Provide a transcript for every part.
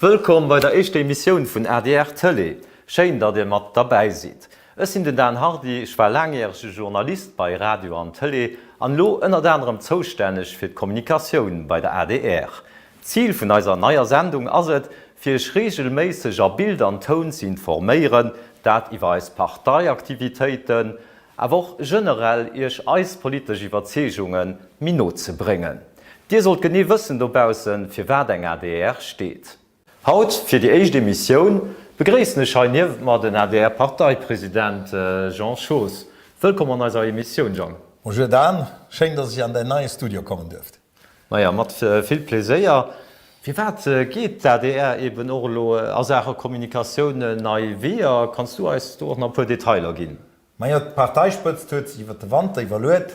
Wëllkomm bei der éischter Emissioun vun adr Tëlee. Schéin, datt Dir mat derbäi sidd. Ech sinn den Dan Hardy, ech war laangjärege Journalist bei Radio an Tëlee an elo ënnert anerem zoustänneg fir d'Kommunikatioun bei der adr. D'Zil vun eiser neier Sendung ass et, fir Iech reegelméisseg a Bild an Toun ze informéieren, dat iwwer eis Parteiaktivitéiten, awer och generell Iech eis politesch Iwwerzeegunge méi no ze bréngen. Dir sollt genee wëssen dobaussen, fir wat eng adr steet. Haut, fir déi éischt Emissioun, begréissen ech hei niewent mer den ADR-Parteipresident Jean Schoos. Wëllkomm an eiser Emissioun, Jean. Bonjour Dan, schéin dass ech an däin neie Studio kommen duerft. Maja, mat vill Pleséier. Firwat geet d'ADR eben och elo a Saache Kommunikatioun nei Weeër? Kanns du eis do och nach e puer Detailer ginn? Majo, d'Parteispëtzt huet sech iwwer de Wanter iwwerluet,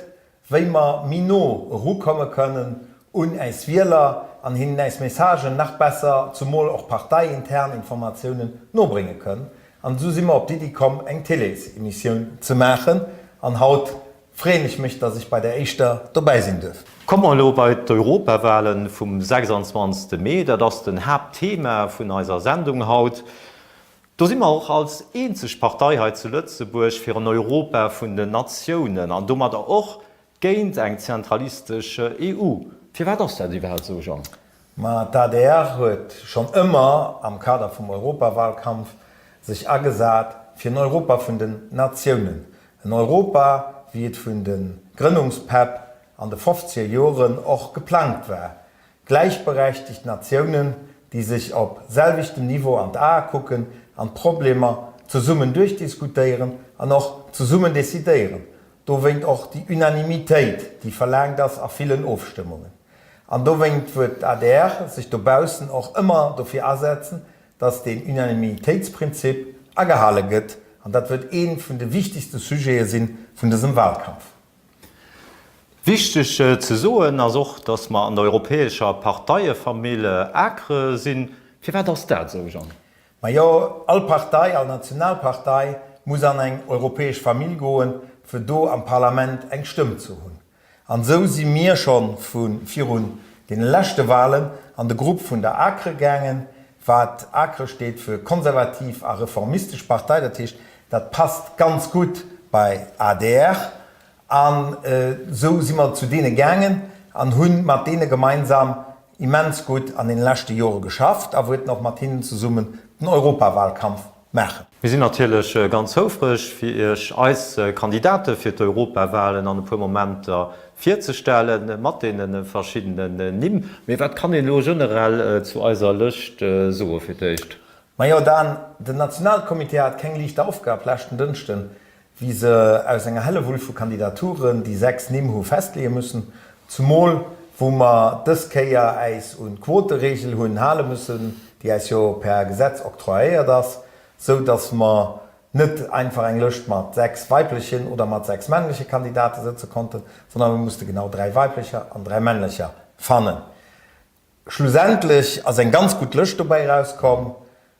wéi mer méi no erukomme kënnen un äis Wieler an hinnen äis Messagen nach besser, zumol och parteiintern Informatiounen, nobrénge kënnen. An esou si mer op d'Iddi komm, eng Télésemissioun ze maachen. An haut Freeën ech mech, dass ech bei der éischter dobäi sinn duerf. Komme mer elo bei d'Europawahlen vum 26. Mee. Dat ass den Haaptthema vun eiser Sendung haut. Do si mer och als eenzeg Partei hei zu Lëtzebuerg fir en Europa vun den Natiounen an domadder och géint eng zentralistesch EU. Firwat ass dat iwwerhaapt esou, Jean? Ma d'ADR huet schonn ëmmer am Kader vum Europawahlkampf sech agesat fir en Europa vun den Natiounen. En Europa, wéi et vun de Grënnungspäpp an de fofzeger Joren och geplangt war. Gläichberechtigt Natiounen, déi sech op selwechtem Niveau an d'Ae kucken an d'Problemer zesummen duerchdiskutéieren an och zesummen decidéieren. Dowéint och déi Unanimitéit, déi verlaangt ass a villen Ofstëmmungen. An dowéint wëllt d'ADR sech dobaussen och ëmmer dofir asetzen, dass deen Unanimitéitsprinzip agehale gëtt. An dat wëllt ee vun de wichtegste Sujete si vun dësem Wahlkampf. Wichteg ze soen ass och, dass mer an der europäescher Parteiefamill ACRE sinn. Firwat ass dat esou, Jean? Majo, all Partei, all national Partei muss an eng europäesch Famill goen, fir do am Parlament eng Stëmm ze hunn. An esou si mir scho vu virun deene leschte Wahlen an de Grupp vun der ACRE gaangen, wat ACRE steet fir konservativ a reformistesch Partei, dat heescht, dat passt ganz gutt bei adr. An esou si mer zu deene gaangen an hu mat deene gemeinsam immens gutt an deene leschte Jore geschafft a wëllten och mat hinnen zesummen den Europawahlkampf maachen. Mir sinn natierlech ganz houfreg, fir Iech eis Kandidate fir d'Europawahlen an e puer Momenter virzestellen, mat deene verschiddenen Nimm. Mee wat kann een elo generell zu eiser Lëscht soe fir d'éischt? Majo Dan, den Nationalcomité hat keng liicht Aufgab leschten Dënschden, wéi se aus enger Hellewull vu Kandidaturen déi 6 Nimm hu festleeë müssen, zumol wou mer dës Kéier äis un d'Quoteregel hunn hale müssen, déi äis jo per Gesetz octroyéiert ass, sou datt mer net einfach eng Lëscht mat 6 weiblechen oder mat 6 männleche Kandidate sëtze konnten, sondern mer musste genau 3 weiblecher an 3 männlecher fannen. Schlussendlech ass eng ganz gutt Lëscht dobäi erauskomm,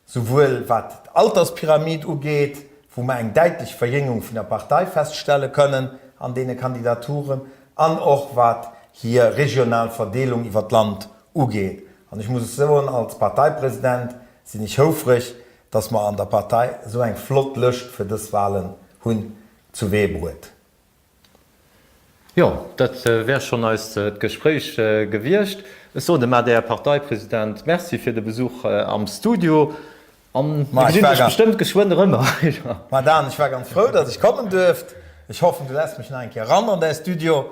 souwuel wat d'Alterspyramid ugeet, wou mer eng däitlech Verjéngung vun der Partei feststelle kënnen an deene Kandidaturen, an och wat hir regional Verdeelung iwwer d'Land ugeet. An ech muss soen, als Parteipresident sinn ech houfreg, dass mer an der Partei esou eng flott Lëscht fir dës Wahlen hunn zuwee bruet. Jo, dat wär schonn eist Gespréich gewiescht. Ech soen dem ADR-Parteipresident Merci fir de Besuch am Studio an mir gesinn sech bestëmmt geschwënn erëm. Ma Dan, ech war ganz frou, datt ech kommen duerft. Ech hoffen, du läss mech nach eng Kéier eran an däi Studio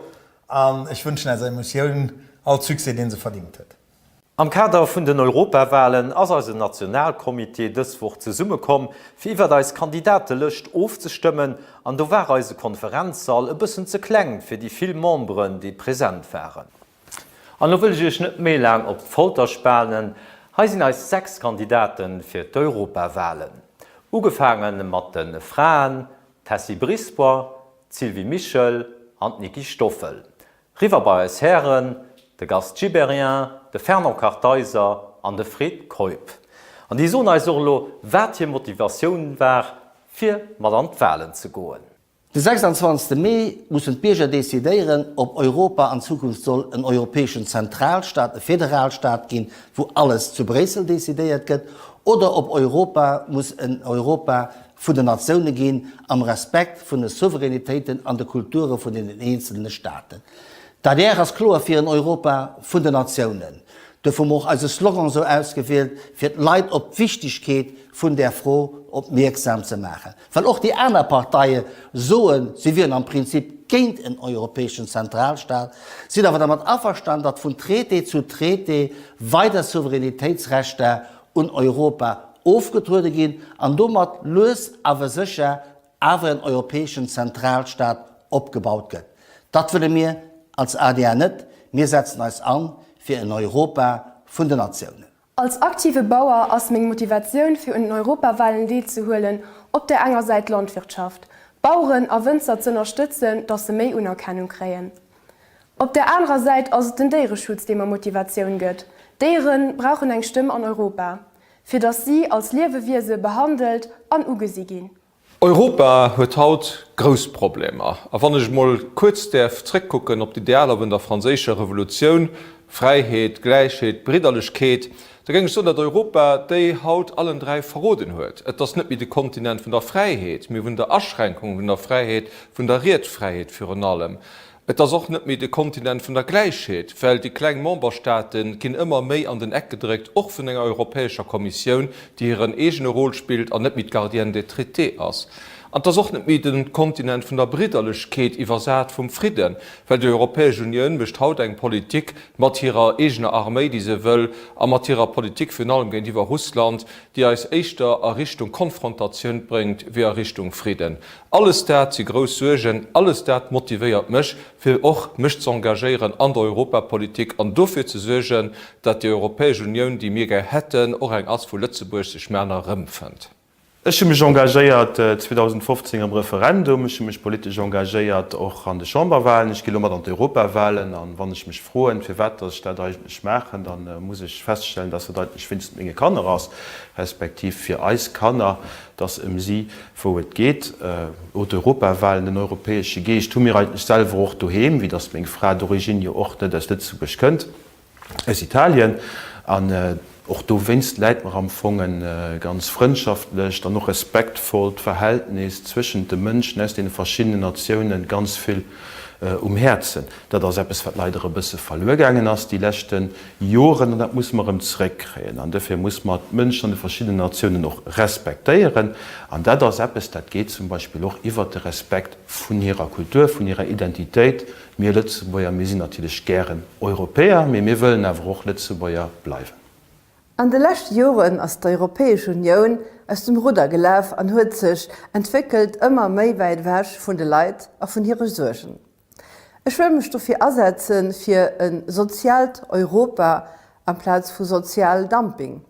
an ech wënschen eiser Emissioun all Succès, deen se verdingt huet. Am Kader vun den Europawahlen ass eisen Nationalcomité dës Woch zesummekomm, fir iwwert eis Kandidatelëscht ofzestëmmen an do war eise Konferenzsall e bëssen ze kleng fir déi vill Memberen, déi present waren. An elo wëll ech iech net méi laang op d'Folter spanen, hei sinn eis 6 Kandidate fir d'Europawahlen. Ugefaange mat de Fraen, d'Tessy Brisbois, d'Sylvie Mischel an d'Nicky Stoffel. Riwwer bei eis Hären, de Gast Gibéryen, de Fernand Kartheiser an de Fred Keup. An déi soen eis och elo, wat hir Motivatioun war, fir mat an d'Walen ze goen. De 26. Mee mussen d'Bierger decidéieren, ob Europa an Zukunft soll en europäeschen Zentralstaat, e Federalstaat ginn, wou alles zu Bréissel decidéiert gëtt, oder ob Europa muss en Europa vun den Natioune ginn, am Respekt vun de Souveränitéiten an de Kulture vun deenen eenzelne Staaten. D'adr ass kloer fir en Europa vun den Natiounen. Duerfir hu mer och eise Slogan esou ausgewielt, fir d'Leit op d'Wichtigkeet vun där Fro opmierksam ze maachen. Well och déi aner Parteie soen, si wieren am Prinzip géint en europäeschen Zentralstaat, sinn awer dermat averstan, datt vun Traité zu Traité weider Souveränitéitsrechter un Europa ofgetruede ginn an domat lues awer sécher awer en europäeschen Zentralstaat opgebaut gëtt. Dat wëlle mir als adr net. Mir setzen eis an fir en Europa vun den Natiounen. Als aktive Bauer ass meng Motivatioun fir un den Europawahlen deelzehuelen op där enger Säit d'Landwirtschaft, d'Baueren a Wënzer z'ënnerstëtzen, datt se méi Unerkennung kréien. Op där anerer Säit ass et den Déiereschutz dee mer Motivatioun gëtt. Déiere brauchen eng Stëmm an Europa, fir datt si als Liewewiese behandelt an ugesi ginn. Europa huet haut grouss Problemer. A wann ech emol kuerz däerf zréckkucken op d'Idealer vun der franséischer Revolutioun, Fräiheet, Gläichheet, Bridderlechkeet, da géing ech soen, datt Europa déi haut allen 3 verroden huet. Et ass net méi de Kontinent vun der Fräiheet, mee vun der Aschränkung vun der Fräiheet, vun der Riedfräiheet virun allem. Et ass och net méi de Kontinent vun der Gläichheet, well déi kleng Memberstaate ginn ëmmer méi an den Eck gedréckt, och vun enger Europäescher Kommissioun, déi hiren eegene Rôle spillt an net méi d'Gardienne des traités ass. An et ass och net méi de Kontinent vun der Bridderlechkeet, iwwersat vum Fridden, well déi Europäesch Unioun mécht haut eng Politik mat hirer eegener Arméi, déi se wëll, a mat hirer Politik virun allem géintiwwer Russland, déi eis éischter a Richtung Konfrontatioun bréngt wéi a Richtung Fridden. Alles dat si grouss Suergen, alles dat motivéiert mech, fir och mech ze engagéieren an der Europapolitik an dofir ze suergen, datt déi Europäesch Unioun, déi mir gär hätten, och eng ass, wou Lëtzebuerg sech maner erëmfënnt. Ech hu mech engagéiert 2015 am Referendum, ech hu mech politesch engagéiert och an de Chamberwahlen, ech gi lo mat an d'Europawahlen an wann ech mech froen, firwat datt ech dat eigentlech maachen, da muss ech feststellen, datt dat eigentlech wéinst menge Kanner ass, respektiv fir eis Kanner, datt ëm si wou et geet. O d'Europawahlen, den europäesche Geescht hu mir eigentlech selwer och doheem, wéi datt meng Fra d'origine jo och net aus Lëtzebuerg kënnt, aus Italien. An och dowéinst läit mer am Fong e ganz frëndschaftlecht an och respektvollt Verhältnis zwëschent de Mënschen aus deene verschiddenen Natiounen ganz vill um Häerzen. Dat ass eppes, wat leider e bësse verluer gaangen ass déi leschte Joren, an dat musse mer erëm zrëckkréien. An dofir muss mer d'Mënschen an de verschiddenen Natiounen och respektéieren. An dat ass eppes, dat geet zum Beispill och iwwert de Respekt vun hirer Kultur, vun hirer Identitéit. Mir Lëtzebuerger, mir sinn natierlech gären Europäer, mee mir wëllen awer och Lëtzebuerger bleiwen. An de leschte Joren ass d'Europäesch Unioun aus dem Rudder gelaf an huet sech entwéckelt, ëmmer méi wäit ewech vun de Leit a vun hire Suergen. Ech wëll mech dofir asetze fir e soziaalt Europa amplaz vu Sozialdumping.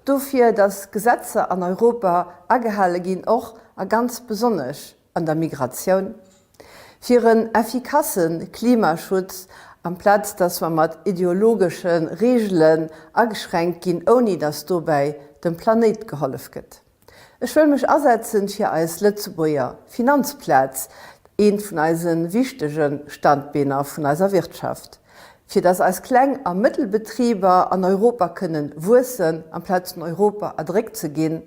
Dofir, datt Gesetzer an Europa agehale ginn, och a ganz besonnesch an der Migratioun. Fir en effikasse Klimaschutz, amplaz datt mer mat ideologesche Reegelen ageschränkt ginn, ouni datt dobäi dem Planéit gehollef gëtt. Ech wëll mech asetzen fir eis Lëtzebuerger Finanzplaz, eent vun eise wichtege Standbeener vun eiser Wirtschaft, fir dass eis Kleng a Mëttelbetriber an Europa kënnen wuessen, amplaz vun Europa erdréckt ze ginn,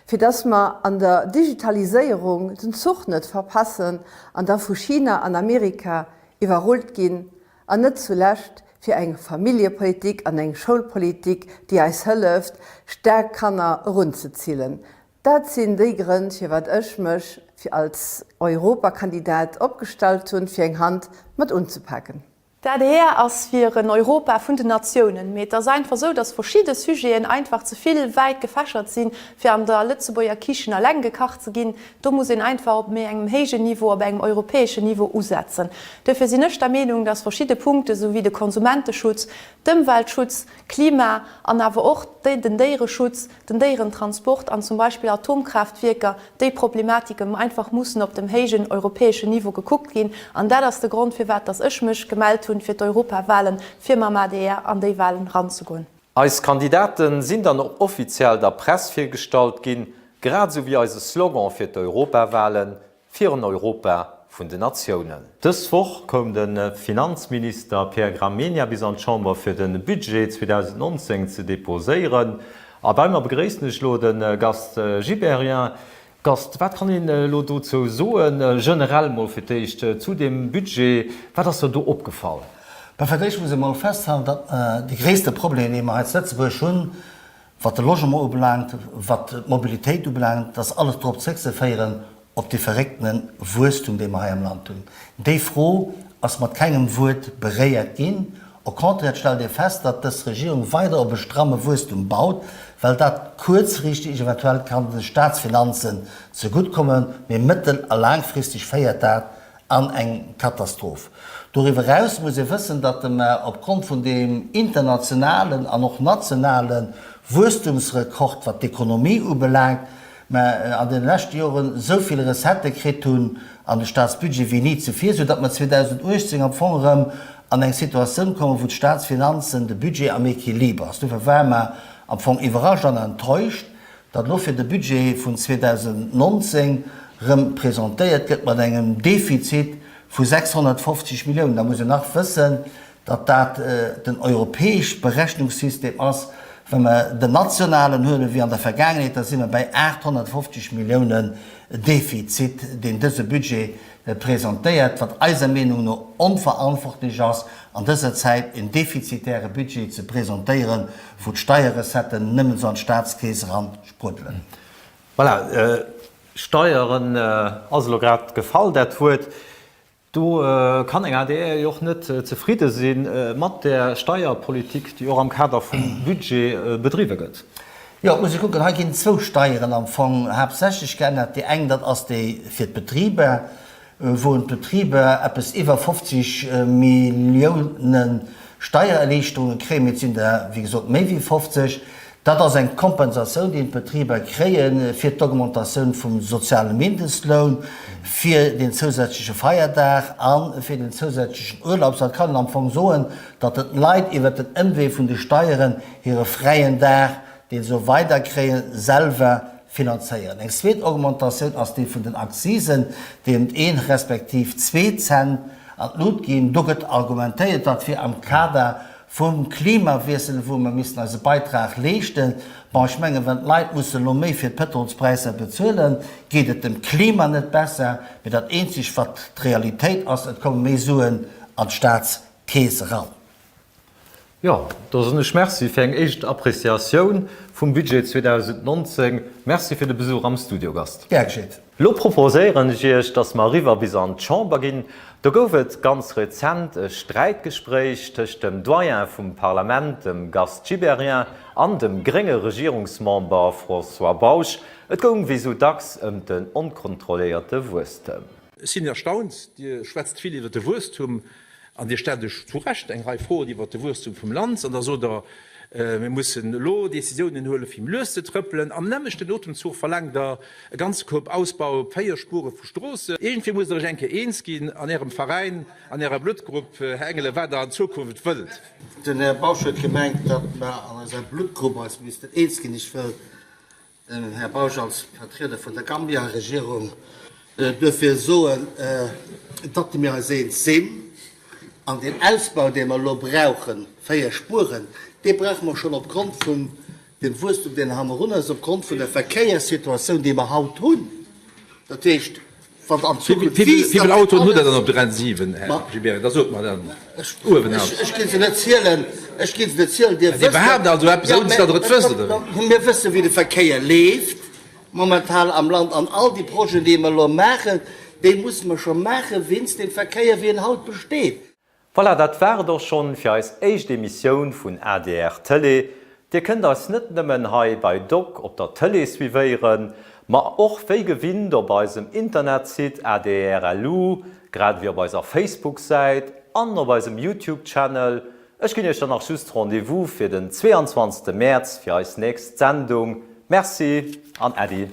fir dass mer an der Digitaliséierung den Zuch net verpassen an da vu China an Amerika iwwerrullt ginn, An net zulescht fir eng Familljepolitik an eng Schoulpolitik, déi eis hëlleft, staark Kanner erunzezillen. Dat sinn déi Grënn, firwat ech mech fir als Europakandidat opgestallt hunn, fir eng Hand mat unzepaken. D'adr ass fir en Europa vun den Natiounen, mee et ass einfach esou, datt verschidde Sujeten einfach ze vill wäit gefächert sinn, fir an der Lëtzebuerger Kichen eleng gekacht ze ginn. Do muss een einfach op méi engem héijen Niveau, op engem europäeschen Niveau usetzen. Duerfir sinn ech der Meenung, dass verschidde Punkte sou wéi de Konsumenteschutz, d'Ëmweltschutz, Klima an awer och den Déiereschutz, den Déierentransport an zum Beispill Atomkraaftwierker, déi Problematiken einfach mussen op dem héijen europäeschen Niveau gekuckt ginn. An dat ass de Grond, firwat dass ech mech gemellt hunn fir d'Europawahlen, fir mam adr an déi Wahlen ranzegoen. Eis Kandidaten sinn dann och offiziell der Press virgestallt ginn, grad esou wéi eise Slogan fir d'Europawahlen. Fir en Europa vun den Natiounen. Dës Woch koum de Finanzminister Pierre Gramegna bis an d'Chamber fir de Budget 2019 ze deposéieren. A bei mer begréissen ech elo de Gast Gibéryen. Gast, wat kann een elo dozou soen, generell mol fir d'éischt zu deem Budget, wat ass der do opgefall? Bah, fir d'éischt muss ee mol festhalen, datt de gréisste Problem, dee mer hei zu Lëtzebuerg hunn, Wat de Logement ubelaangt, wat d'Mobilitéit ubelaangt, dat ass alles drop zréckzeféieren op dee verrécktene Wuesstum, dee mer hei am Land hunn. Déi Fro ass mat kengem Wuert beréiert ginn. Au contraire, et stellt ee fest, datt dës Regierung weider op e stramme Wuesstum baut, well dat kuerzfristeg eventuell kann de Staatsfinanzen zeguttkommen, mee mëttel a laangfristeg féiert dat an eng Katastroph. Doriwwer eraus muss ee wëssen, datt mer opgrond vun deem internationalen an och nationale Wuesstumsrekord, wat d'Ekonomie ubelaangt, mer an deene leschte Joren esou vill Recettë kritt hunn an de Staatsbudget wéi ni zuvir, soudatt mer 2018 am Fong erëm an eng Situatioun kommen, wou d'Staatsfinanzen, de Budget am Equiliber ass. Dofir ware mer am Fong iwwerrascht an enttäuscht, datt elo fir de Budget vun 2019 rëm presentéiert gëtt mat engem Defizit vu 650 Milliounen. Da muss een nach wëssen, datt dat den europäesch Berechnungssystem ass. Wa mer den nationalen huelen, wéi an der Vergaangenheet, da si mer bäi 850 Milliounen Defizit, deen dëse Budget presentéiert, wat eiser Meenung no onverantwortlech ass, an dëser Zäit en defizitäre Budget ze presentéieren, wou d'Steierrecetten nëmmen esou an d'Staatskeess eran spruddelen. Voilà, Steieren ass elo grad gefall, dat Wuert. Do kann eng adr jo och net zefridde si mat där Steierpolitik, déi och am Kader vum Budget bedriwwe gëtt. Jo, et muss ee kucken, hei ginn zwou Steieren am Fong haaptsächlech geännert. Déi eng, dat ass déi fir d'Betriber, wou un d'Betriber eppes iwwer 50 Millioune Steiererliichterunge kréien, mee et sinn der, wéi gesot, méi wéi 50. Dat ass eng Kompensatioun, déi d'Betriber kréie fir d'Augmentatioun vum soziale Mindestloun, fir deen zousätzleche Feierdag a fir den zousätzlechen Urlaub. Dat kann een am Fong soen, datt et d'Leit iwwert den Ëmwee vun de Steieren hire fräien Dag, dee se weider kréien, selwer finanzéieren. Eng zweet Augmentatioun ass déi vun den Akzisen, déi ëm een respektiv zwee Cent an d'Lut ginn. Do gëtt argumentéiert, dat wier am Kader vum Klimawiessel, wou mer missten eise Beitrag leeschten. Bon, ech mengen, wann d'Leit musse lo méi fir d'Pëtrolspräisser bezuelen, geet et dem Klima net besser. Mee dat eenzegt, wat d'Realitéit ass, et komme méi Suen an d'Staatskeess eran. Jo, do soen ech Merci fir eng éischt Appreciatioun vum Budget 2019. Merci fir de Besuch am Studio, Gast. Gär geschitt. Lo proposéieren ech Iech, dass mer eriwwer bis an d'Chamber ginn. Do gouf et ganz rezent e Sträitgespréich tëscht dem Doyen vum Parlament, dem Gast Gibéryen, an dem grénge Regierungsmember François Bausch. Et goung wéi sou dacks ëm den onkontrolléierte Wuesstem. Ech sinn erstaunt, Dir schwätzt vill iwwer de Wuesstum an Dir stellt Iech zu Recht eng Rei Froen iwwer de Wuesstum vum Land. An da sot Der, mir mussen elo Décisiounen huelen, fir méi lues ze trëppelen. Am nämmlechten Otemzuch verlaangt Der e ganze Koup Ausbau op 4 Spure vu Stroossen. Iergendwéi musst Der Iech eng Kéier eens ginn an Ärem Veräin, an Ärer Bluttgrupp, Här Engelen, wat Der an Zukunft wëllt. Den Här Bausch huet gemengt, datt mer an eiser Bluttgrupp eis missten eens ginn. Ech wëll dem Här Bausch als Vertrieder vun der Gambia-Regierung duerfir soen, datt mir eis eens sinn. An deen Ausbau, dee mer elo brauchen, 4 Spueren, dee brauche mer schonn opgrond vun dem Wuesstum, deen hannerun ass, opgrond vun der Verkéierssituatioun, déi mer haut hunn. Dat heescht, Wann an Zukunft wiisst, dann Wéivill Autoen hutt Der dann op der N7, Här Gibéryen? Da sot mer dann uewen aus. Ech ginn se net zielen. Ech ginn se net zielen. Dir wësst. Dir behaapt also eppes, ouni datt Der et wësst, oder wéi? Mir wëssen, wéi de Verkéier leeft momentan am Land. An all déi Projeten, déi mer elo maachen, déi musse mer scho maache wéinst dem Verkéier, wéi en haut besteet. Voilà, dat war et och schonn fir eis éischt Emissioun vun adr Tëlee. Dir kënnt eis net nëmmen hei bei Doc op der Tëlee suivéieren, ma och wéi gewinnt op eisem Internetsite adr.lu, grad ewéi op eiser Facebook-Säit an op eisem YouTube-Channel. Ech ginn iech dann nach just Rendez-vous fir den 22 Mäerz fir eis nächst Sendung. Merci an Äddi!